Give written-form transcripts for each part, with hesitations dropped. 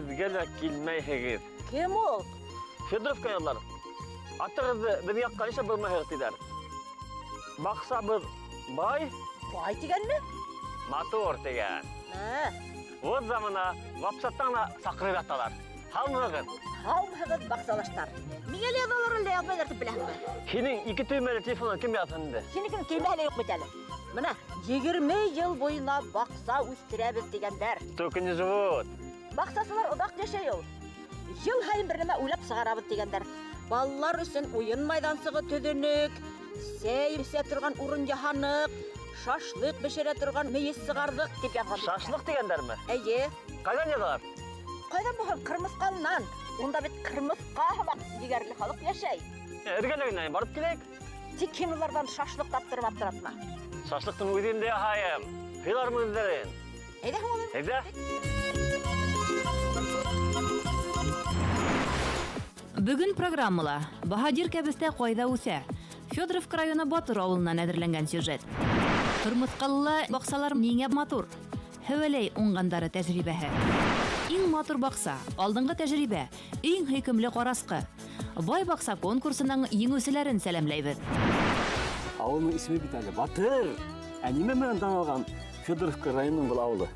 Беҙгә лә килмәйһегеҙ. Кем ул? Федоровка яҙалар. Атығыҙҙы беҙ яҡҡа нишләп бормайһығыҙ тиҙәр. Баҡсабыҙ бай. Бай тигәнме? Матур тигән. Ә. Вот замана ватсаптан да саҡырып яталар. Һаумыһығыҙ? Һаумыһығыҙ, баҡсалаштар. Миңә лә яҙалар әллә яҙмайҙар тип беләһеңме? Һинең ике төймәле телефондан кем яҙһын инде? Һинекенең төймәһе лә юҡ бит әле. Бына 20 йыл буйына баҡса үҫтерәбеҙ тигәндәр. Только не живут. Баҡсасылар оҙаҡ йәшәй ул. Йыл һайын бер нәмә уйлап сығарабыҙ тигәндәр. Балалар өсөн уйын майҙансығы төҙөнөк, сәй эсә торған урын яһаныҡ, шашлык бешерә торған мейес сығарҙыҡ тип яҙған. Шашлык тигәндәрме? Эйе. Ҡайҙан яҙалар? Ҡайҙан булһын, Ҡырмыҫҡалынан. Унда бит ҡырмыҫҡа һымаҡ егәрле халыҡ йәшәй. Эргәлә генә барып киләйек. Тик һин уларҙан шашлык таптырып аптыратма. Шашлыктың үҙем дә яһайым. Һыйлармын үҙҙәрен. Әйҙә һуң улым. Әйҙә. Бөгөн программала Баһадир кәбестә ҡайҙа үҫә? Федоровка районы Батыр ауылынан әҙерләнгән сюжет. Ҡырмыҫҡалыла баҡсалар ниңә матур? Һәүәләй уңғандары тәжрибәһе. Иң матур баҡса, алдынғы тәжрибә, иң һөйкөмлө ҡарасҡы. Бай баҡса конкурсының еңеүселәрен сәләмләйбеҙ. Ауылының исеме бит әле Батыр. Ә нимә менән танылған Федоровка районының был ауылы?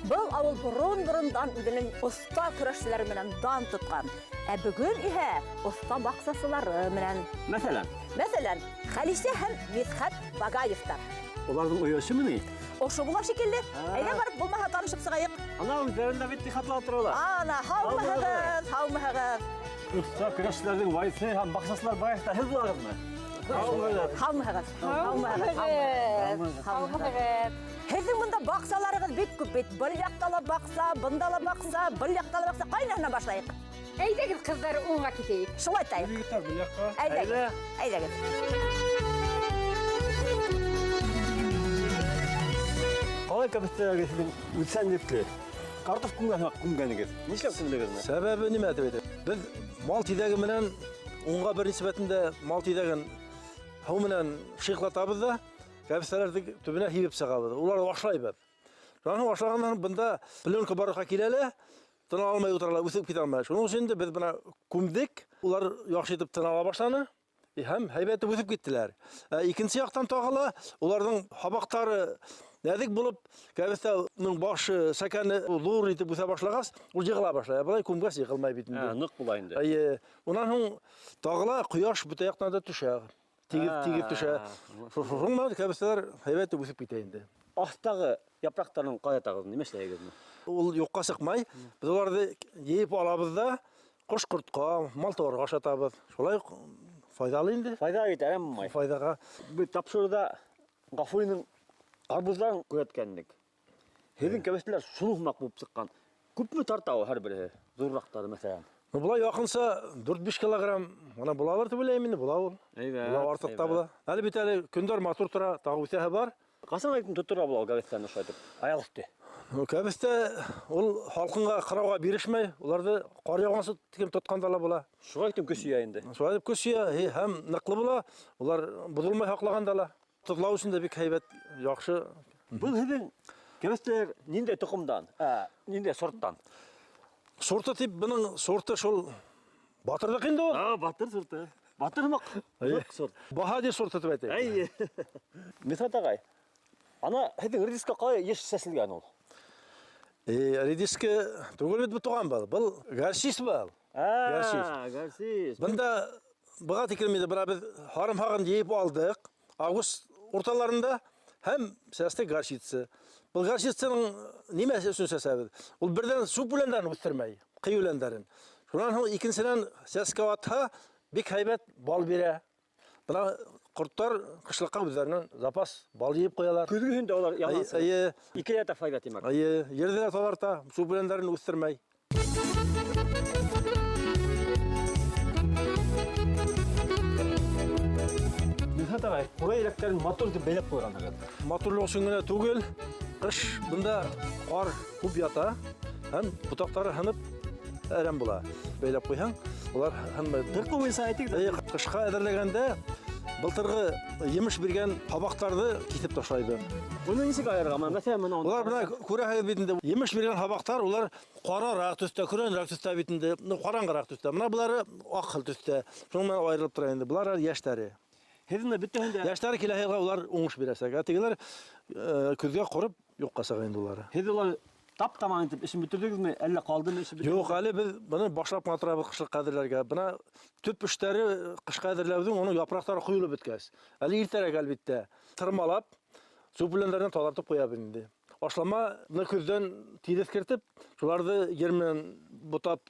Был ауыл борон-борондан үҙенең оҫта көрәшселәре менән дан тотҡан. Ә бөгөн иһә оҫта баҡсасылары менән. Мәҫәлән? Мәҫәлән, Хәлисә һәм Мидхәт Багаевтар. Уларҙың оясы ни? Ошо була шикелле. Әйҙә барып булмаһа танышып сығайыҡ. Ана үҙҙәрендә бит хатлап торалар. Ана, һаумыһығыҙ, һаумыһығыҙ. Оҫта көрәшселәрҙең вариҫы һәм баҡсасылар Багаевтар һеҙ булағыҙмы? Һаумыһығыҙ. Һаумыһығыҙ. Һаумыһығыҙ. Һаумыһығыҙ. Һеҙҙең бында баҡсаларығыҙ бик күп бит. Был яҡта ла баҡса, бында ла баҡса, был яҡта ла баҡса. Ҡайныһынан башлайыҡ? Әйҙәгеҙ, ҡыҙҙар, уңға китәйек. Шулай итәйек. Егеттәр, был яҡҡа. Әйҙәгеҙ. Әйҙәгеҙ. Ҡалай кәбеҫтәләргә һеҙҙең үҙсәнлекле картоф күмгән һымаҡ күмгәнегеҙ. Нишләп күмдегеҙ? Сәбәбе нимә тип әйтә? Беҙ мал тиҙәге менән уңға бер нисбәтендә мал тиҙәген һыу менән шыйыҡлатабыҙ ҙа кәбеҫтәләрҙе төбөнә һибеп сығабыҙ. Уларҙы ашлайбыҙ. Шунан һуң ашлағандан һуң бында пленка барлыҡҡа килә лә, тын алмай ултыралар, үҫеп китә алмай. Шуның өсөн инде беҙ бына күмдек, улар яҡшы итеп тын ала башланы һәм һәйбәт итеп үҫеп киттеләр. Икенсе яҡтан тағы ла уларҙың һабаҡтары нәҙек булып, кәбеҫтәнең башы сәкәне ҙур итеп үҫә башлағас, ул йығыла башлай. Былай күмгәс йығылмай бит инде. Ныҡ була инде. Эйе, унан һуң тағы ла ҡояш бөтә яҡтан да төшә. Тигеҙ төшә. Шуның менән кәбеҫтәләр һәйбәт итеп үҫеп китә инде. Аҫтағы япраҡтарын ҡайҙа нимә эшләйһегеҙме? Ул юҡҡа сыҡмай. Беҙ уларҙы йыйып алабыҙ да ҡош-ҡортҡа, мал-тыуарға ашатабыҙ. Шулай уҡ файҙалы инде. Файҙа бит, әрәм булмай. Файҙаға. Беҙ тапшырыуҙа Ғафуриның ҡарбуҙҙарын күрһәткән инек. Һеҙҙең кәбеҫтәләр шуның һымаҡ булып сыҡҡан. Күпме тарта ул һәр береһе? Ҙурыраҡтары, мәҫәлән. Ну, былай яҡынса 4-5 килограмм ғына булалыр тип уйлайым инде, була ул. Әйбәт, Була, артыҡ та була. Әле бит әле көндәр матур тора, тағы үҫәһе бар. Ҡасан әйтем тоторға була ул кәбеҫтәне ошолай итеп? Аяҡ өҫтө. Ну, кәбеҫтә ул һалҡынға, ҡырауға бирешмәй, уларҙы ҡар яуғансы тиклем тотҡанда ла була. Шулай итеп көс йыя инде. Шулай итеп көс йыя һәм ныҡлы була, улар боҙолмай һаҡлағанда ла. Тоҙлау өсөн дә бик һәйбәт, яҡшы. Был һеҙҙең кәбеҫтәләр ниндәй тоҡомдан, ниндәй сорттан? Сорты тип, бының сорты шул Батырҙыҡ инде ул. Батыр сорты. Батыр һымаҡ. Ныҡ сорт. Баһадир сорты тип әйтәйек. Әй. Мидхәт ағай, ана һеҙҙең редиска ҡалай йыш сәселгән ул? Редиска түгел бит был туған был. Был горчиц был. Горчиц. Горчиц. Бында быға тиклем инде бына беҙ һарымһағын йыйып алдыҡ. Август урталарында һәм сәстек горчица. Был горчицаның нимәһе өсөн сәсәбеҙ? Ул берҙән сүп үләндәрен үҫтермәй, ҡый үләндәрен. Шунан һуң икенсенән сәскә атһа, бик һәйбәт бал бирә. Бына ҡорттар ҡышлыҡҡа үҙҙәренән запас бал йыйып ҡуялар. Көҙгөһөндә улар янан сыға. Эйе. Икеләтә файҙа тимәк. Эйе, ерҙе лә таҙарта, сүп үләндәрен үҫтермәй. Мидхәт ағай, ҡурай еләктәрен матур итеп бәйләп ҡуйғанһығыҙ. Матурлыҡ өсөн генә түгел, ҡыш бында ҡар күп ята һәм ботаҡтары һынып әрәм була. Бәйләп ҡуйһаң, улар һынмай. Ҡырҡыу буйынса әйтегеҙ. Эйе, ҡышҡа әҙерләгәндә былтырғы емеш биргән һабаҡтарҙы киҫеп ташлайбыҙ. Быны нисек айырырға? Менә мәҫәлән, менә Улар бына күрәһегеҙ бит инде, емеш биргән һабаҡтар улар ҡарараҡ төҫтә, көрәнерәк төҫтә бит инде, ну, ҡараңғыраҡ төҫтә. Бына былары аҡһыл төҫтә. Шуның менән айырылып тора инде. Былар йәштәре. Һеҙ менә бөтәһен дә Йәштәре киләһе йылға улар уңыш бирәсәк. Ә тегеләр көҙгә ҡороп юҡҡа сыға инде улары. Һеҙ улар тап-таман итеп эшен бөтөрҙөгөҙмө, әллә ҡалдымы эше бөтөрҙөгөҙмө? Юҡ, әле беҙ быны башлап ҡына торабыҙ ҡышлыҡ әҙерләргә. Бына төп эштәре ҡышҡа әҙерләүҙең уның япраҡтары ҡойолоп бөткәс. Әле иртәрәк әлбиттә. Тырмалап, сүп үләндәренән таҙартып ҡуябыҙ инде. Ашламаны көҙҙән тиҙ эҫкертеп, шуларҙы ер менән бутап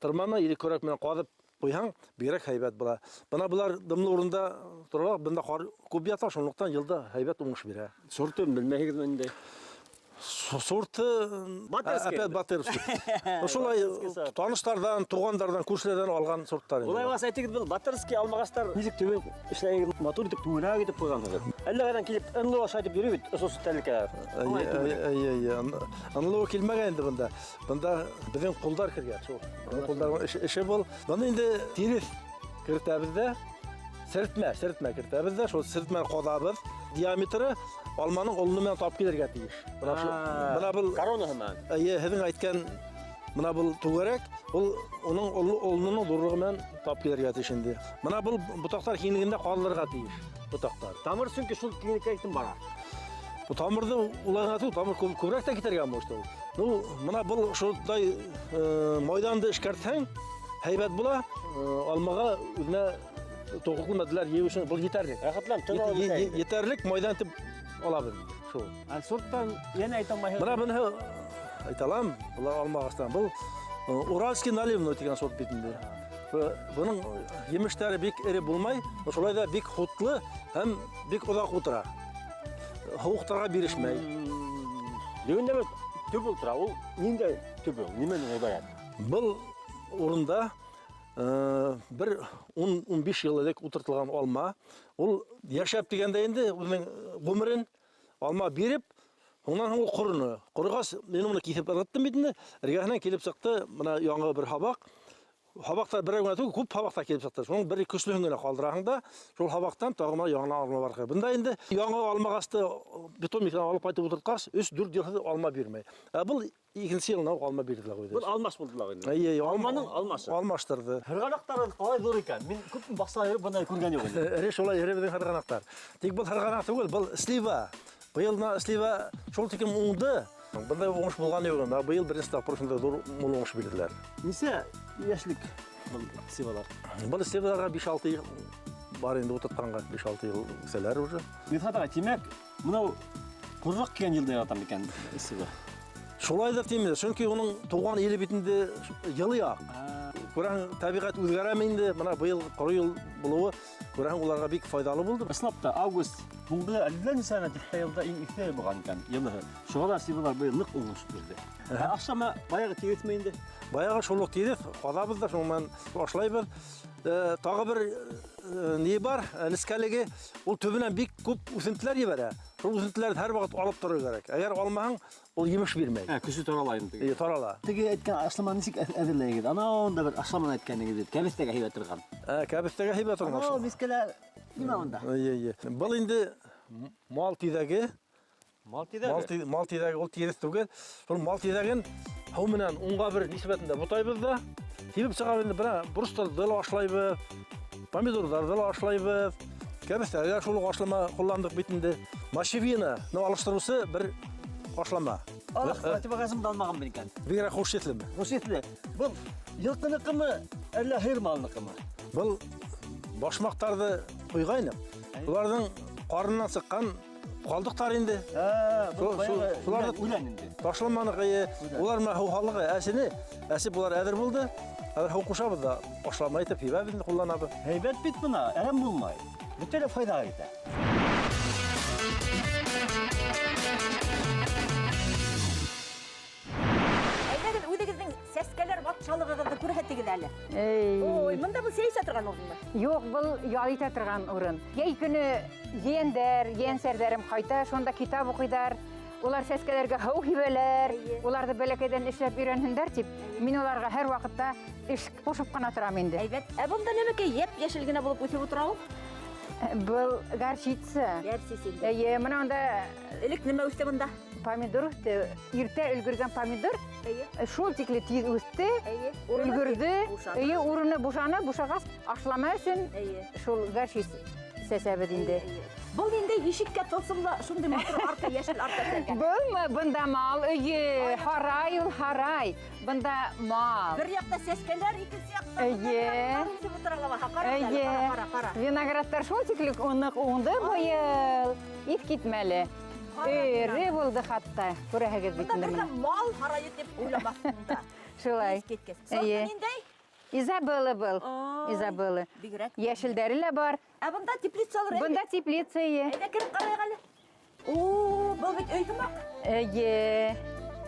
тырманы или көрәк менән ҡаҙып ҡуйһаң, бигерәк һәйбәт була. Бына былар дымлы урында торалар, бында ҡар күп ята, шунлыҡтан йылда һәйбәт уңыш бирә. Сортын белмәйһегеҙме инде? Сорты Батырский. Опять батырский. Шулай Батырский сорт. таныштарҙан, туғандарҙан, күршеләрҙән алған сорттар инде. Улай булғас әйтегеҙ, был батырский алмағастар нисек төбөн эшләгән, матур итеп, түңәрәк итеп ҡуйғанһығыҙ. Әллә ҡайҙан килеп ынлы ашай итеп йөрөй бит, ошо тәлкәләр. Әй, әй, әй, ынлы килмәгән инде бында. Бында беҙҙең ҡулдар кергән, шул. Беҙҙең ҡулдарҙың эше был. Бында инде тиреҫ кертәбеҙ ҙә, серетмә кертәбеҙ ҙә, шул серетмәне ҡаҙабыҙ. Диаметры алманың олоно менән тап килергә тейеш. Бына шу, бына был корона һымаҡ. Әйе, һеҙҙең әйткән бына был түгәрәк, ул уның олононун ҙурлығы менән тап килергә тейеш инде. Бына был ботаҡтар киңлегендә ҡалырға тейеш ботаҡтар. Тамыр сөнки шул киңлеккә китеп бара. Бу тамырҙы улай ғына түгел, тамыр күберәк тә китергә может ул. Ну, бына был шундай майҙанды эшкәртһәң, һәйбәт була. Алмаға үҙенә туҡлыҡлы матдәләр йыйыу өсөн был етәрлек. Рәхәтләнеп тын алып үтә инде. Етәрлек майҙан итеп алабыҙ инде, шул. Ә сорттан йәнә әйтә алмайһығыҙ? Бына быныһы әйтә алам, былар алма ағастан. Был Уральский наливной тигән сорт бит инде. Бының емештәре бик эре булмай, шулай ҙа бик хутлы һәм бик оҙаҡ ултыра. Һыуыҡтарға бирешмәй. Бөгөн дә бер төп ултыра. Ул ниндәй төп ул? Нимәнән ғибәрәт? Был урында бер ун биш йыл элек ултыртылған алма. Ул йәшәп тигәндә инде үҙенең ғүмерен алма биреп, унан һуң ул ҡороно. Ҡороғас, мин уны киҫеп ырғыттым бит инде. Эргәһенән килеп сыҡты бына яңы бер һабаҡ. Һабаҡтар берәү генә түгел, күп һабаҡтар килеп сыҡты. Шуның бер көслөһөн генә ҡалдыраһың да, шул һабаҡтан тағы бына яңы алма бар. Бында инде яңы алма ағасты бетон микрон алып ҡайтып ултыртҡас, өс-дүрт йыл алма бирмәй. Ә был икенсе йылына уҡ алма бирҙе лә ҡуйҙы. Был алмаш булды ла инде. Эйе, эйе, Алманың алмашы. Алмаштырҙы. Һырғанаҡтары ҡалай ҙур икән. Мин күп баҡсала йөрөп бындай күргән юҡ инде. Эре шулай эре беҙҙең һырғанаҡтар. Тик был һырғанаҡ түгел, был слива. Быйыл бына слива шул тиклем уңды. Бындай уңыш булған юҡ инде. Быйыл беренсе тапҡыр шундай ҙур мул уңыш бирҙеләр. Нисә йәшлек был сливалар? Был сливаларға биш-алты йыл бар инде ултыртҡанға, биш-алты йыл үҫәләр уже. Мидхәт ағай, тимәк, бынау ҡурҙаҡ кигән йылда яратам икән слива. Шулайҙыр тим инде, сөнки уның тыуған иле бит инде йылы яҡ. Күрәһең, тәбиғәт үҙгәрәме инде, бына быйыл ҡоро йыл булыуы, күрәһең, уларға бик файҙалы булды. Ысынлап та, август һуңғы әллә нисә тиҫтә йылда иң эҫе булған икән йылыһы. Шуға ла сливалар быйыл ныҡ уңыш бирҙе. Ә ашлама баяғы тиреҫме инде? Баяғы шул уҡ тиреҫ, ҡаҙабыҙ ҙа, шуның менән ашлайбыҙ. Тағы бер ни бар, нескәлеге, ул төбөнән бик күп үҫентеләр ебәрә. Шул үҫентеләрҙе һәр ваҡыт алып торор кәрәк. Әгәр алмаһаң, ул емеш бирмәй. Ә, көсө тарала инде. Эйе, тарала. Теге әйткән ашламаны нисек әҙерләйһегеҙ? Анау унда бер ашламаны әйткәнегеҙ бит, кәбеҫтәгә һибә торған. Ә, кәбеҫтәгә һибә торған Анау ашлама. мискәлә нимә унда? Эйе, эйе. Был инде мал тиҙәге. Мал тиҙәге? Мал тиҙәге ул тиреҫ түгел. Шул мал тиҙәген һыу менән унға бер нисбәтендә бутайбыҙ ҙа, һибеп сығабыҙ инде. Бына боростарҙы ла ашлайбыҙ, помидорҙарҙы ла ашлайбыҙ. Кәбеҫтәгә шул уҡ ашлама ҡулландыҡ бит инде. Мочевина, ну, алыштырыусы бер ашлама. Аллаһ, противогазымды алмағанмын икән. Бигерәк хуш еҫлеме? Хуш еҫле. Был йылҡыныҡымы, әллә һыйыр малыныҡымы? Был башмаҡтарҙы ҡуйғайныҡ. Уларҙың ҡарынынан сыҡҡан ҡалдыҡтар инде. Ә, был баяғы Шуларҙы үлән инде. Ташламаныҡ, эйе. Үлән. Улар менән һыу һалыҡ, әсене, әсе булар әҙер булды. Хәҙер һыу ҡушабыҙ ҙа, ашлама итеп һибәбеҙ инде, ҡулланабыҙ. Һәйбәт бит бына, әрәм булмай. Бөтә лә файҙаға китә. Әйҙәгеҙ, үҙегеҙҙең сәскәләр батшалығығыҙҙы күрһәтегеҙ әле. Эй. Ой, бында был сәй эсә торған урынмы? Юҡ, был ял итә торған урын. Йәй көнө ейәндәр, ейәнсәрҙәрем ҡайта, шунда китап уҡыйҙар. Улар сәскәләргә һыу һибәләр, уларҙы бәләкәйҙән эшләп өйрәнһендәр тип, мин уларға һәр ваҡытта эш ҡушып ҡына торам инде. Әйбәт. Ә бында нәмәкәй йәп-йәшел генә булып үҫеп ултыра ул? Был горчица. Горчица инде. Эйе, мына унда Элек нимә үҫте бында? Помидор үҫте. Иртә өлгөргән помидор. Эйе. Шул тикле тиҙ үҫте. Эйе. Өлгөрҙө. Бушаны. Эйе, урыны бушаны, бушағас ашлама өсөн Эйе. шул горчица сәсәбеҙ инде. Был инде ишеккә тылсымлы шундай матур арка, йәшел арка эшләнгән. Былмы? Бында мал өйө, һарай ул һарай. Бында мал. Бер яҡта сәскәләр, икенсе яҡта Эйе. үҫеп ултыра ла баха. Ҡара, Эйе. ҡара, ҡара, ҡара. Виноградтар шул тикле ныҡ уңды быйыл. Иҫ китмәле. Эре булды хатта. Күрәһегеҙ бит Бында инде бер дә моны. мал һарайы тип уйламаҫһың да. Шулай. Иҫ киткес. Сорты Эйе. ниндәй? Изабелла был. Ай, Изабелла. Бигерәк. Йәшелдәре лә бар. Ә бында теплицалар. Бында теплица эйе. Әйҙә кереп ҡарайыҡ әле. О, был бит өй һымаҡ. Эйе.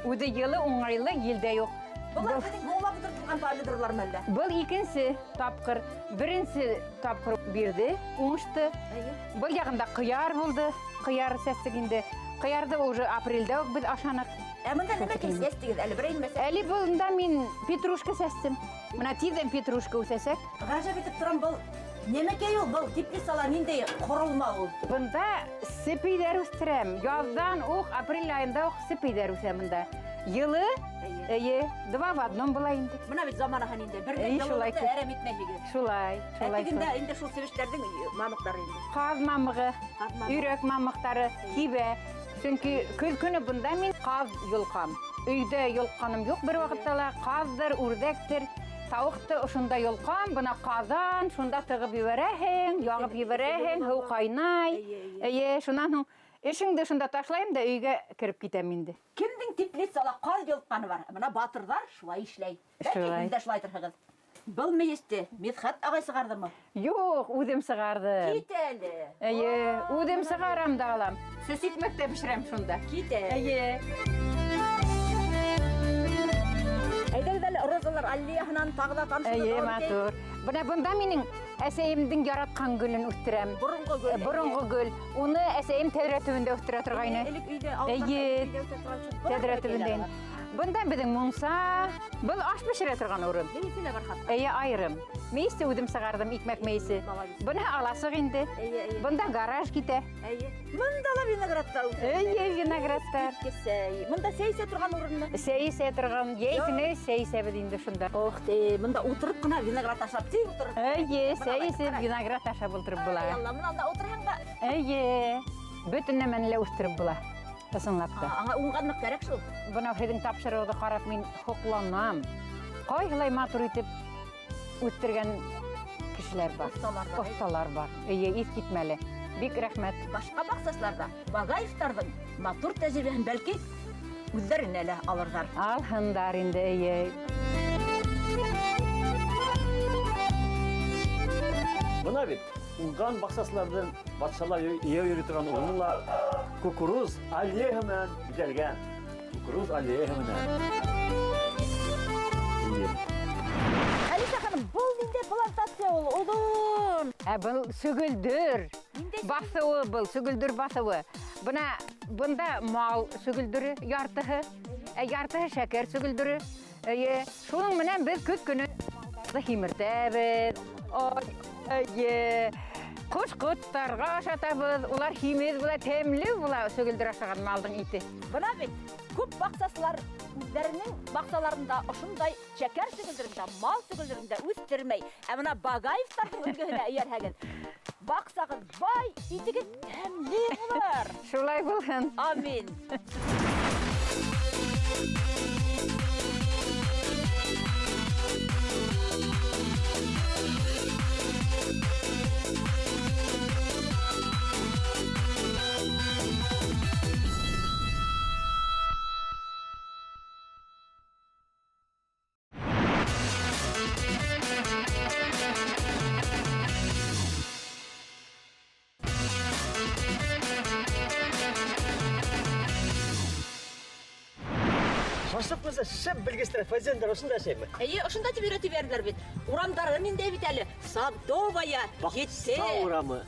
Үҙе йылы, уңайлы, ел дә юҡ. Былар беҙҙең һуңлап ултыртылған помидорлар мәллә? Был икенсе тапҡыр. Беренсе тапҡыр бирҙе, уңышты. Эйе. Был яғында ҡыяр булды. Ҡыяр сәстек инде. Ҡыярҙы уже апрелдә үк беҙ ашаныҡ. Ә бында нимә сәстегеҙ әле? Берәй нимә сәстегеҙ? Әле бында мин петрушка сәстем. Мына тиҙҙән петрушка үҫәсәк. Ғәжәп итеп торам, был нәмәкәй ул, был теплицала ниндәй ҡоролма ул? Бында сепейҙәр үҫтерәм. Яҙҙан уҡ, апрель айында уҡ сепейҙәр үҫә бында. Йылы, эйе, два в одном була инде. Бына бит заманаһы ниндәй. Бер Эйе, шулай йылылыҡты әрәм итмәйһегеҙ. Шулай, Ә шулай. тегендә шулай. инде шул себештәрҙең мамыҡтары инде. Ҡаҙ мамығы, Ҡаҙ мамығы. өйрәк мамыҡтары һибә. Сөнки көҙ көнө бында мин ҡаҙ йолҡам. Өйҙә йолҡҡаным юҡ бер ваҡытта ла. Ҡаҙҙыр, үрҙәктер, тауыҡты ошонда йолҡам. Бына ҡаҙан, шунда тығып ебәрәһең, яғып ебәрәһең, һыу ҡайнай. Эйе, эйе. Эйе, шунан һуң эшеңде шунда ташлайым да өйгә кереп китәм инде. Кемдең теплицала ҡаҙ йолҡҡаны бар? Бына батырҙар шулай эшләй. Бәлки Шулай. һеҙ ҙә шулай торһоғоҙ. Был мейесте Мидхәт ағай сығарҙымы? Юҡ, үҙем сығарҙым. Кит әле. Эйе, үҙем сығарам да алам. Сөс икмәк тә бешерәм шунда. Кит әле. Эйе. Әйҙәгеҙ әле розалар аллеяһынан тағы ла танышып Эйе, матур. Бына бында минең әсәйемдең яратҡан гөлөн үҫтерәм. Боронғо гөл. Боронғо гөл. Уны әсәйем тәҙрә төбөндә үҫтерә торғайны. Элек өйҙә ауылдарҙа Эйе. өйҙә үҫә торған шул. Тәҙрә төбөндә инде. Бында беҙҙең мунса, был аш бешерә торған урын. Мейесе лә бар хатта. Эйе, айырым. Мейесте үҙем сығарҙым, икмәк мейесе. Молодец. Бына аласыҡ инде. Эйе, эйе. Бында гараж китә. Эйе. Мында ла виноградтар үҫә. Эйе, виноградтар. Сәй. Мында сәй эсә торған урынмы? Сәй эсә торған, йәй көнө сәй эсәбеҙ инде шунда. Ох ты, мында ултырып ҡына виноград ашап тик ултырып. Эйе, Бына сәй бына эсеп, ҡара. виноград ашап ултырып була. Ай, Алла, мына ултырһаң да. Эйе, бөтөн нәмәне лә үҫтереп була. Ысынлап та. Аңа уңғанлыҡ кәрәк шул. Бына һеҙҙең тапшырыуҙы ҡарап мин һоҡланам. Ҡайһылай матур итеп үҫтергән кешеләр бар. Оҫталар бар. Оҫталар бар. Эйе, иҫ китмәле. Бик рәхмәт. Башҡа баҡсасыларҙа Багаевтарҙың матур тәжрибәһен бәлки үҙҙәренә лә алырҙар. Алһындар инде, эйе. Бына бит уңған баҡсасыларҙың батшалар йыйып йөрөй торған урыны ла кукуруз аллеяһы менән биҙәлгән. Кукуруз аллеяһы менән. Эйе. Хәлисә ханым, был ниндәй плантация ул? Оҙон. Ә был сөгөлдөр. Ниндәй Баҫыуы был, сөгөлдөр баҫыуы. Бына бында мал сөгөлдөрө яртыһы, ә яртыһы шәкәр сөгөлдөрө. Эйе, шуның менән беҙ көҙ көнө малдарҙы һимертәбеҙ. Ой, эйе. Ҡош-ҡорттарға ашатабыҙ. Улар һимеҙ була, тәмле була сөгөлдөр ашаған малдың ите. Бына бит күп баҡсасылар үҙҙәренең баҡсаларында ошондай шәкәр сөгөлдөрөн дә, мал сөгөлдөрөн дә үҫтермәй. Ә бына Багаевтарҙың өлгөһөнә эйәрһәгеҙ, баҡсағыҙ бай, итегеҙ тәмле булыр. Шулай булһын. Амин. Шашлык булса, шәп белгестәр, фазендар ошонда эшләйме? Эйе, ошонда тип өйрәтеп бирҙеләр бит. Урамдары ниндәй бит әле? Садовая, Баҡса ете. урамы.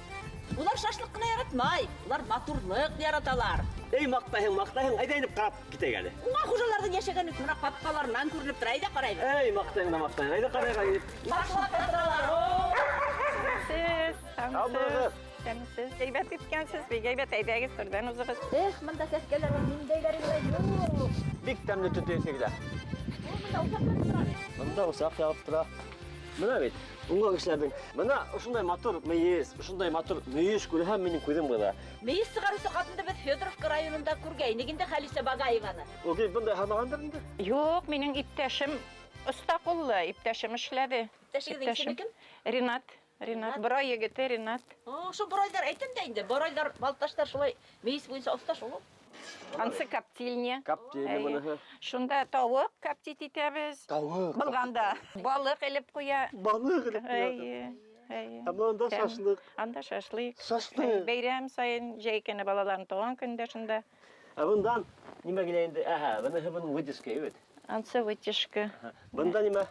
Улар шашлык ҡына яратмай, улар матурлыҡ яраталар. Эй, маҡтайһың, маҡтайһың, әйҙә инеп ҡарап китәйек әле. Уңа хужаларҙың йәшәгәне бына ҡапҡаларынан күренеп тора, әйҙә ҡарайбыҙ. Эй, маҡтайһың да маҡтайһың, әйҙә ҡарайыҡ әле. Башлап торалар. Һаумыһыҙ. Һаумыһығыҙ. Исәнмеһеҙ. Әйбәт иткәнһеҙ, бик әйбәт. Әйҙәгеҙ, түрҙән уҙығыҙ. Эх, мында сәскәләрҙең ниндәйҙәре генә юҡ. Бик тәмле төтөн еҫе килә. Ул мында усаҡ янып тора бит. Мында усаҡ янып тора. Мына бит, уңған кешеләрҙең. Мына ошондай матур мейес, ошондай матур мөйөш күрһәм, минең күҙем ҡыҙа. Мейес сығарыусы ҡатынды беҙ Федоровка районында күргәйнек инде, Хәлисә Багаеваны. Ул килеп бындай яһамағандыр инде. Юҡ, минең иптәшем оҫта ҡуллы, иптәшем эшләде. Иптәшегеҙҙең исеме кем? Ринат. Ринат, Борай егете Ринат. О, ошо борайҙар әйтәм дә инде, борайҙар, балташтар шулай мейес буйынса оҫта шул. Ансы коптильня. Коптильня Әйе. быныһы. Шунда тауыҡ коптить итәбеҙ. Тауыҡ. Булғанда балыҡ элеп ҡуя. Балыҡ элеп ҡуя. Әйе, әйе. Ә мында шашлык. Анда шашлык. Шашлык. Бәйрәм сайын, җәй көне балаларның туган көндә шунда. Ә бындан нимә килә инде? Әһә, быныһы бының вытяжка, бит. Ансы вытяжка. Бында нимә?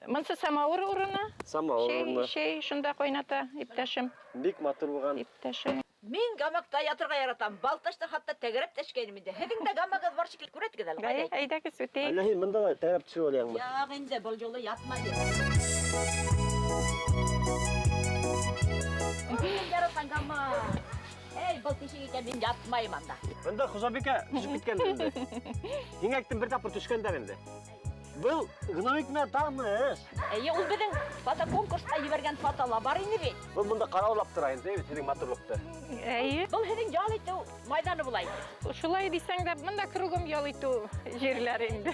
Монсы самавыр урыны. Самавыр Шәй, урыны. шәй шунда ҡайната иптәшем. Бик матур булған. Иптәшем. Мин гамакта ятырға яратам. Балташта хатта тәгәрәп төшкәйнем инде. Һеҙҙең дә гамагыҙ бар шикелле, күрәтегеҙ әле. Ҡайҙа? Әйҙәгеҙ, үтәйек. Әллә һин мында ла тәгәрәп төшөп алайыңмы? Яҡ инде, был юлы ятмай. Мин яратҡан гамак. Эй, был тишек икән, мин ятмайым анда. Бында хужабикә төшөп киткәндер инде. Һиңә әйттем, бер тапҡыр төшкәндәр инде. Был гномик менән таныш. Эйе, ул беҙҙең фотоконкурсҡа ебәргән фотола бар ине бит. Был мында ҡараулап тора инде, бит һеҙҙең матурлыҡты. Эйе. Был һеҙҙең ял итеү майҙаны була инде. Шулай дисәң дә, мында кругом ял итеү җирләре инде.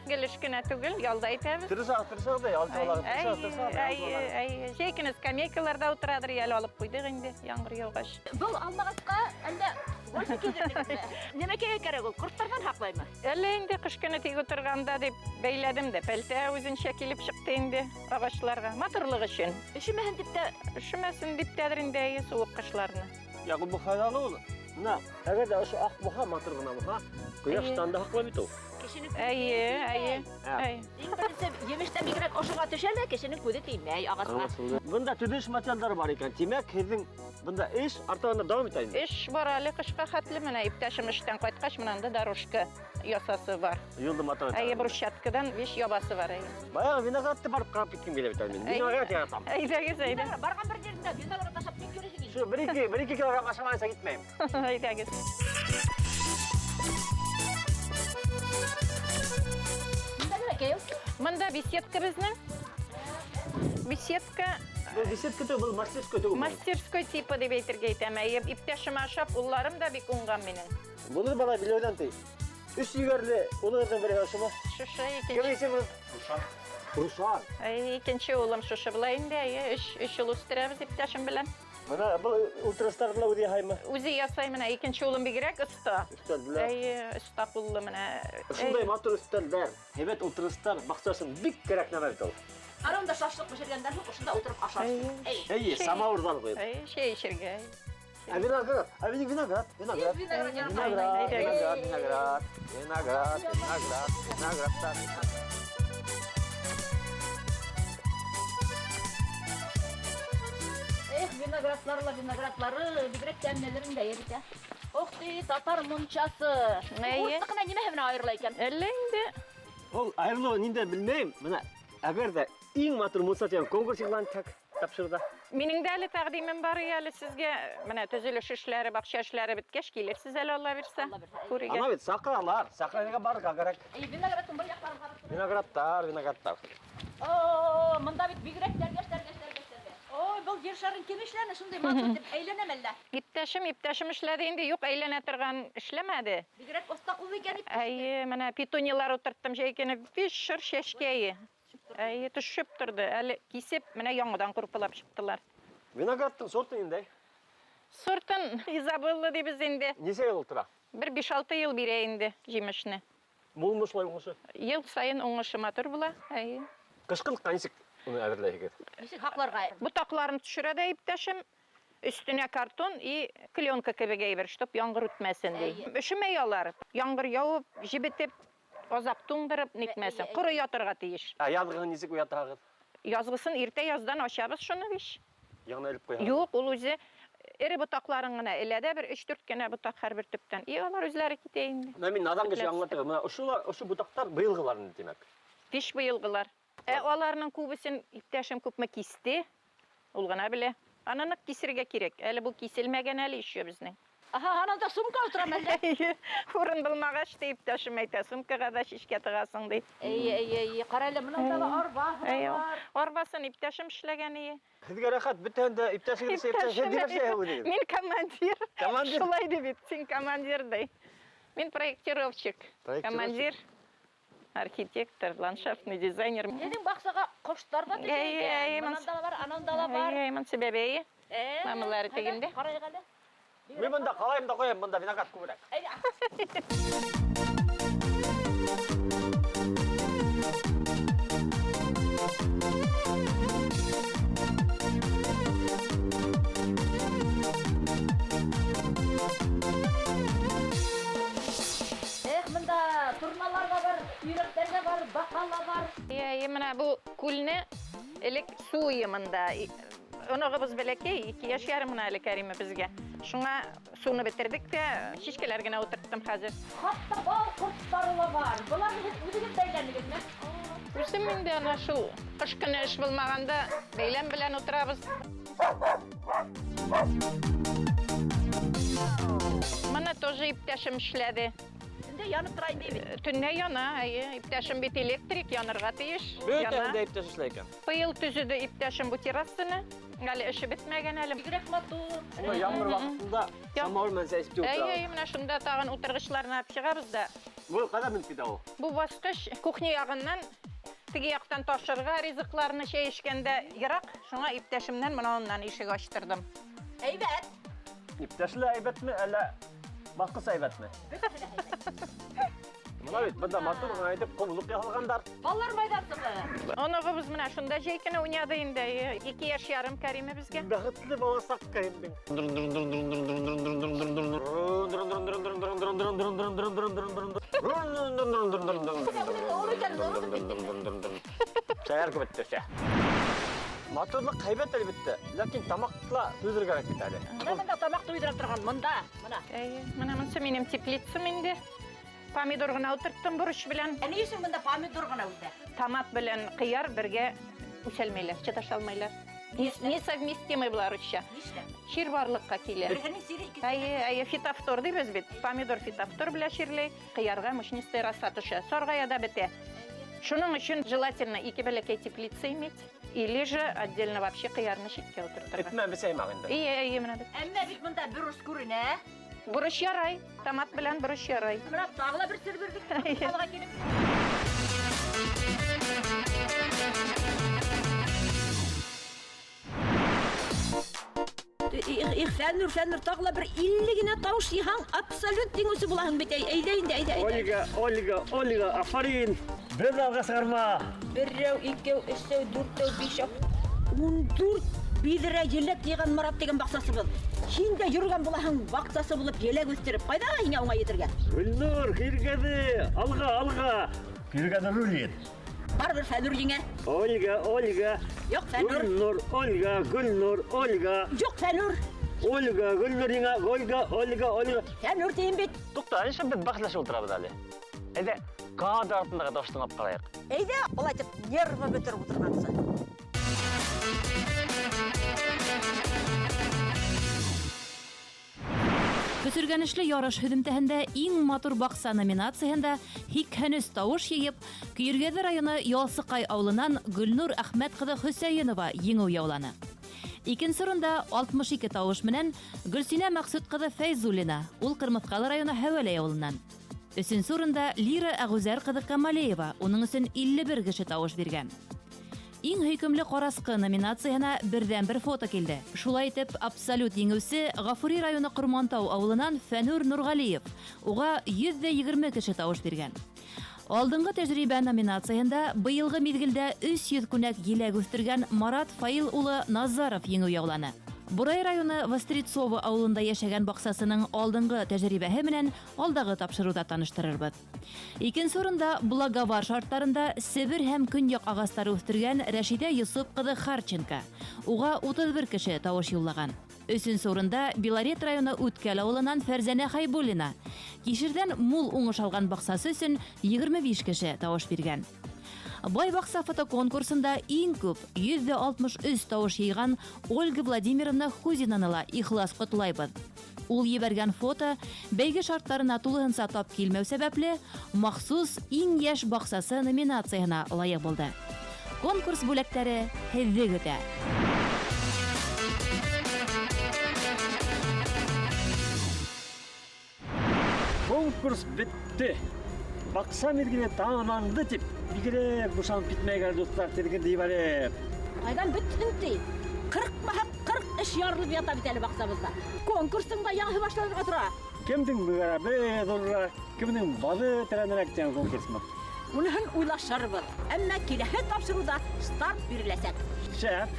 Гел эш кенә түгел, ял да итәбеҙ. Тырышағыҙ, тырышағыҙ да, ял итеп алағыҙ. Тырышағыҙ, тырышағыҙ, ял итеп алағыҙ. Әй, җәй көне скамейкаларда утырадыр, ял алып ҡуйҙыҡ инде, яңғыр яуғас. Был алмағасҡа әллә гольф кейҙерҙегеҙме? Нимәкәгә кәрәк ул? Ҡорттарҙан һаҡлаймы? Әллә инде ҡыш көнө тик утырғанда дип бәйләдем дә, пәлтә үзенсә килеп сыҡты инде ағасларға. Матурлыҡ өсөн. Өшөмәһен дип тә. Өшөмәсен дип тәҙер инде, әйе, суыҡ ҡышларны. Яҡ, был файҙалы ул. Мына, әгәр ҙә ошо аҡ булһа, матур ғына булһа, ҡояштан да һаҡлай бит ул. Кешенең күҙе Әйе, теймәй. әйе, әйе. Иң беренсе емештән бигерәк ошоға төшә лә, кешенең күҙе теймәй ағасҡа. Бында төҙөлөш материалдары бар икән. Тимәк, һеҙҙең бында эш артабан да дауам итә инде. Эш бар әле ҡышҡа хәтле менә иптәшем эштән ҡайтҡас, менә анда дорожка ясасы бар. Юлды матур итә. Әйе, брусчаткадан биш ябасы бар, әйе. Баяғы виноградты барып ҡарап киткем килә бит әле мин. Виноград яратам. Әйҙәгеҙ, әйҙә. Барған бер ерендә виноград ашап тик йөрөйһөң инде. Шу бер ике килограмм ашамайынса китмәйем. Әйҙәгеҙ. Мында нимәкәй ул? Мында беседка беҙҙең. Беседка. Был беседка түгел, был мастерской түгел. Мастерской типы дип әйтергә итәм. Әйе, иптәшем ашап, улларым да бик уңған минең. Буны бала биләүҙән ти. Өс егәрле улығыҙҙың береһе ошомо? Шушы икенче. Кем исеме? Рушан. Рушан. Әйе, икенче улым шушы була инде. Әйе, өс ул үҫтерәбеҙ иптәшем белән. Мына был ултырғыстарҙы ла үҙе яһаймы? Үҙе ясай менә, икенче улым бигерәк оҫта. Өҫтәлделәр. Әйе, оҫта ҡуллы менә. Ошондай матур өҫтәлдәр, һәйбәт ултырғыстар баҡса өсөн бик кәрәк нәмә бит ул. Аранда шашлык бешергәндән һуң ошонда ултырып ашарсың. Әйе. Әйе, самавырҙар ҡуйып. Әйе, шәй эсергә. Ә виноград, ә минең виноград, виноград. Виноград, Виноград, виноград, виноград, виноград, виноград, виноград, виноград. Эх, виноградлары ла виноградлары, бигерәк тәмлеләрен дә бит, ә. Ох ты, татар мунчасы. Әйе. Урыҫтыҡына нимәһе менән айырыла икән? Әллә инде. Ул айырылыуы ниндәй белмәйем. Мына, әгәр ҙә иң матур мунса тигән конкурс иғлан итһәк, тапшырыуҙа. Минең дә әле тәҡдимем бар әле һеҙгә. Мына төҙөлөш эшләре, баҡса эшләре бөткәс килерһегеҙ әле, Алла бирсә. Алла бирһә. Күрергә. Ана бит саҡыралар, саҡырырға барырға кәрәк. Эй, виноградтың бер яҡтарын ҡарап тор. Виноградтар, виноградтар. О, мында бит бигерәк тәргәш, тәргәш, тәргәш, тәргәш. Ой, был ер шарын кем эшләне? Шундай матур итеп әйләнәм әллә? Иптәшем, иптәшем эшләде инде, юҡ әйләнә торған эшләмәде. Бигерәк оҫта ҡуллы икән иптәш. Әйе, мына петуниялар ултырттым җәй көне, биш шыр чәчкәе. Әйе, төшөп торҙо. Әле кисеп, менә яңадан ҡурпылап сыҡтылар. Виноградтың сорты ниндәй? Сортын Изабелла дибеҙ инде. Нисә йыл ултыра? Бер биш-алты йыл бирә инде жимешне. Булмы шулай уңышы? Йыл сайын уңышы матур була. Әйе. Ҡышҡылыҡҡа нисек уны әҙерләйһегеҙ? Нисек һаҡларға? Ботаҡларын төшөрә дә иптәшем. Өҫтөнә картон и кленка кебек әйбер, чтоб яңғыр үтмәсен ди. Әйе. Өшөмәй алар. Яңғыр яуып, җебетеп, азаҡ туңдырып нитмәсен. Әйе, әйе. Ҡоро ятырға тейеш. Ә яҙғыһын нисек уятаһығыҙ? Яҙғысын иртә яҙҙан ашабыҙ шуны биш. Яңынан элеп ҡуяһығыҙ? Юҡ, ул үҙе эре ботаҡларын ғына элә дә бер өс-дүрт кенә ботаҡ һәр бер төптән. И алар үзләре китә инде. Мына мин наҙан кеше Төпләп. аңлатығыҙ. Мына ошо ботаҡтар быйылғылар инде, тимәк. Биш быйылғылар. Ә аларның күбесен иптәшем күпме кисте. Ул гына белә. Аны нык кисергә кирәк. Әле бу киселмәгән әле еще безнең. Аһа, ананда сумка утыра мәллә? Урын булмагач, ди, иптәшем әйтә, сумкага да чичкә тыгасың, ди. Әйе, әйе, әйе. Кара әле, монда да арба бар. Арбасын иптәшем эшләгән ие. Һеҙгә рәхәт, бөтәһен дә иптәшегеҙ эшләй, иптәшегеҙ эшләй үҙегеҙ. Мин командир. Командир. Шулай ди бит, син командир ди. Мин проектировщик. Командир, архитектор, ландшафтный дизайнер. Һеҙҙең баҡсаға ҡоштар ҙа төшә икән. Бынан да бар, анан да бар. Әй, монсы бәбәйе. Мамалары тегендә. Ҡарайыҡ әле. Мин бында ҡалайым да ҡуям, бында виноград күберәк. Эх, мында торналар да бар, өйрәктәр дә бар, баҡа ла бар. Әй, менә бу күлне элек су уе монда. Оноғыбыҙ бәләкәй, 2 яшь ярым гына әле Кәриме безгә. Шуңа суны бетердек тә, шишкәләр генә утырттым хәзер. Хатта бал ҡорттары ла бар. Быларны һеҙ үҙегеҙ бәйләнегеҙме? Үҙем инде ана шул ҡыш көнө эш булмағанда бәйләм белән утырабыҙ. Мына тоже иптәшем эшләде. Төндә янып тора инде бит. Төндә яна, әйе. Иптәшем бит электрик, янырға тейеш. Бөтәһен дә иптәш эшләй икән. Быйыл төзөдө иптәшем бу террасаны. Әле эше бөтмәгән әле. Бигерәк матур. Шунда ямғыр ваҡытында самауыр менән сәй эсеп Әйе, ултырабыҙ. әйе, менә шунда тағын утырғышларны алып сығабыҙ да. Был ҡайҙа менеп китә ул? Бу басҡыс кухня яғынан теге яҡтан ташырға ризыҡларны чәй эскәндә йыраҡ, шуңа иптәшемдән мына уннан ишек астырҙым. Әйбәт. Иптәшле әйбәтме, әллә басҡыс әйбәтме? Мына бит бында матур ғына итеп ҡомлоҡ яһалғандар. Балалар майҙансығы. Оноғобоҙ менә шунда җәй көне уйнады инде. 2 яшь ярым Кәриме безгә. Бәхетле баласаҡ Кәримдең. Шәһәр кебек төшә. Матурлыҡ һәйбәт әлбиттә, ләкин тамаҡты ла туйҙырыр кәрәк бит әле. Мына бында тамаҡ туйҙыра торған, мында, мына. Әйе, мына монсы минең теплицам инде. Помидор ғына ултырттым борос белән. Ә ни өсөн бында помидор ғына үҫә? Томат белән ҡыяр бергә үҫәлмәйләр, саташа алмайлар. Несовместимый былар русча. Нишләп? Чир барлыҡҡа килә. Береһенең сире, икенсеһенең Әйе, әйе, фитофтор тибеҙ бит. Помидор фитофтор белән чирләй, ҡыярға мучнистая роса төшә, сарғая да бөтә. Шуның өсөн желательно ике бәләкәй теплица иметь, или же отдельно вообще ҡыярны ситкә ултыртырға. Этмә бесәй маҡ инде. Эйе, эйе, менә бит. Әммә бит мында борос күренә. Борос ярай, томат белән борос ярай. Менә тағы ла бер сер бирҙек. Ҡалаға килеп. Их, Фәннур, Фәннур, тағы ла бер 50 генә тауыш йыйһаң, абсолют еңеүсе булаһың бит. Әй, әйҙә инде, әйҙә, әйҙә. Ольга, Ольга, Ольга, афарин. Беҙ алға сығарма. Берәү, икәү, өсәү, дүртәү, бишәү, 14 биҙрә еләк йыйған Марат тигән баҡсасыбыҙ. Һин дә йөрөгән булаһың баҡсасы булып еләк үҫтереп. Ҡайҙа һиңә уңай етергә? Гөлнур, Көйөргәҙе, алға, алға. Көйөргәҙе рулит. Барыбер Фәннур еңә. Ольга, Ольга. Юҡ, Фәннур. Гөлнур, Ольга, Гөлнур, Ольга. Юҡ, Фәннур. Ольга, Гөлнур еңә, Ольга, Ольга, Ольга. Фәннур тием бит. Туҡта, нишләп беҙ бәхәсләшеп ултырабыҙ әле? Әйҙә, кадр артындағы тауышты тыңлап ҡарайыҡ. Әйҙә, улай итеп нервы бөтөрөп ултырғансы. Көсөргәнешле ярыш һөҙөмтәһендә иң матур баҡса номинацияһында һикһән өс тауыш йыйып, Көйөргәҙе районы Ялсыҡай ауылынан Гөлнур Әхмәт ҡыҙы Хөсәйенова еңеү яуланы. Икенсе урында 62 тауыш менән Гөлсинә Мәҡсүт ҡыҙы Фәйзуллина, ул Ҡырмыҫҡалы районы Һәүәләй ауылынан. Өсөнсө урында Лира Әғүзәр ҡыҙы Камалеева, уның өсөн 51 кеше тауыш биргән. Иң һөйкөмлө ҡарасҡы номинацияһына берҙән-бер фото килде. Шулай итеп, абсолют еңеүсе Ғафури районы Ҡормантау ауылынан Фәнүр Нурғалиев. Уға 120 кеше тауыш биргән. Алдынғы тәжрибә номинацияһында быйылғы миҙгелдә 300 күнәк еләк үҫтергән Марат Фаил улы Назаров еңеү яуланы. Бурай районы Вострецово ауылында йәшәгән баҡсасының алдынғы тәжрибәһе менән алдағы тапшырыуҙа таныштырырбыҙ. Икенсе урында Благовар шарттарында Себер һәм Көньяҡ ағастары үҫтергән Рәшиҙә Йосоп ҡыҙы Харченко. Уға 31 кеше тауыш юллаған. Өсөнсө урында Белорет районы Үткәл ауылынан Фәрзәнә Хайбуллина. Кишерҙән мул уңыш алған баҡсасы өсөн 25 кеше тауыш биргән. Бай баҡса фотоконкурсында иң күп 163 тауыш йыйған Ольга Владимировна Хузинаны ла ихлас ҡотлайбыҙ. Ул ебәргән фото бәйге шарттарына тулыһынса тап килмәү сәбәпле, махсус иң йәш баҡсасы номинацияһына лайыҡ булды. Конкурс бүләктәре һеҙҙе көтә. Конкурс бетте. Баҡса миҙгеле тамамланды тип, бигерәк бушанып китмәйек әле, дуҫтар, теҙгенде ебәреп. Ҡайҙан бөтһөн ти? Ҡырҡмаһаҡ, ҡырҡ эш ярылып ята бит әле баҡсабыҙҙа. Конкурстың да яңыһы башланырға тора. Кемдең мөгәрәбе ҙурыраҡ, кемдең баҙы тәрәнерәк тигән конкурсмы? Уныһын уйлашырбыҙ. Әммә киләһе тапшырыуҙа старт биреләсәк. Шәп.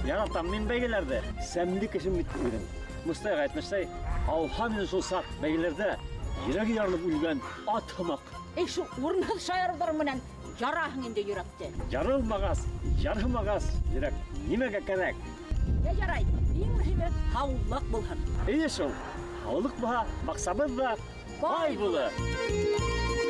Яратам мин бәйгеләрҙе. Сәмле кешем бит үҙем. Мостайға әйтмешләй, алһа мине шул саҡ бәйгеләрҙә йөрәге ярылып үлгән ат һымаҡ. Эй, шул урынһыҙ шаярыуҙар менән яраһың инде йөрәкте. Ярылмағас, ярһымағас йөрәк нимәгә кәрәк? Йә ярай, иң мөһиме һаулыҡ булһын. Эйе шул, һаулыҡ булһа, баҡсабыҙ ҙа бай булыр.